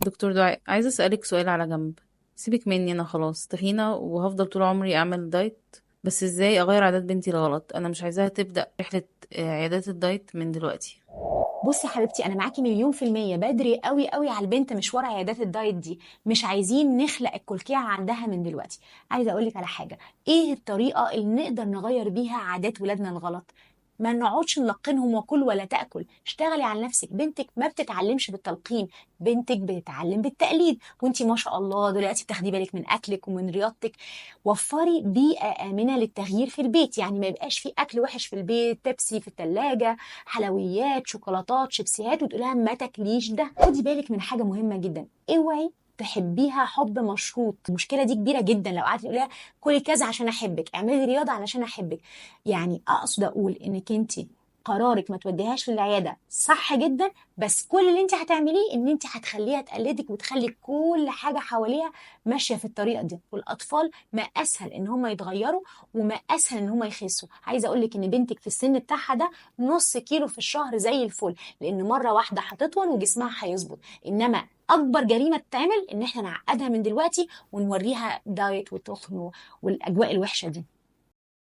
دكتور دعاء، عايزة أسألك سؤال على جنب. سيبك مني، أنا خلاص تخينة وهفضل طول عمري أعمل دايت. بس إزاي أغير عادات بنتي الغلط؟ أنا مش عايزاها تبدأ رحلة عيادات الدايت من دلوقتي. بصي يا حبيبتي، انا معاكي مليون في المية. بدري قوي قوي على البنت مشوار عيادات الدايت دي. مش عايزين نخلق الكلكيعة عندها من دلوقتي. عايزة اقولك على حاجة: ايه الطريقة اللي نقدر نغير بيها عادات ولادنا الغلط؟ ما نقعدش نلقنهم وكل ولا تاكل. اشتغلي على نفسك. بنتك ما بتتعلمش بالتلقين، بنتك بتتعلم بالتقليد. وانتي ما شاء الله دلوقتي بتاخدي بالك من اكلك ومن رياضتك. وفري بيئة آمنة للتغيير في البيت، يعني ما يبقاش في اكل وحش في البيت، بيبسي في الثلاجة، حلويات، شوكولاتات، شيبسيهات، وتقولها ما تاكليش ده. خدي بالك من حاجة مهمة جدا: اوعي تحبيها حب مشروط. المشكلة دي كبيرة جدا. لو قعدتي تقوليها كلي كذا عشان احبك، اعملي رياضة علشان احبك، يعني اقصد اقول انك انت قرارك ما توديهاش للعياده صح جدا، بس كل اللي انت هتعمليه ان انت هتخليها تقلدك وتخلي كل حاجة حواليها ماشية في الطريقة دي. والاطفال ما اسهل ان هم يتغيروا وما اسهل ان هم يخسوا. عايزه اقول لك ان بنتك في السن بتاعها ده نص كيلو في الشهر زي الفل، لان مرة واحدة هتطول وجسمها هيظبط. انما اكبر جريمة تتعمل ان احنا نعقدها من دلوقتي ونوريها دايت وتخن والاجواء الوحشة دي.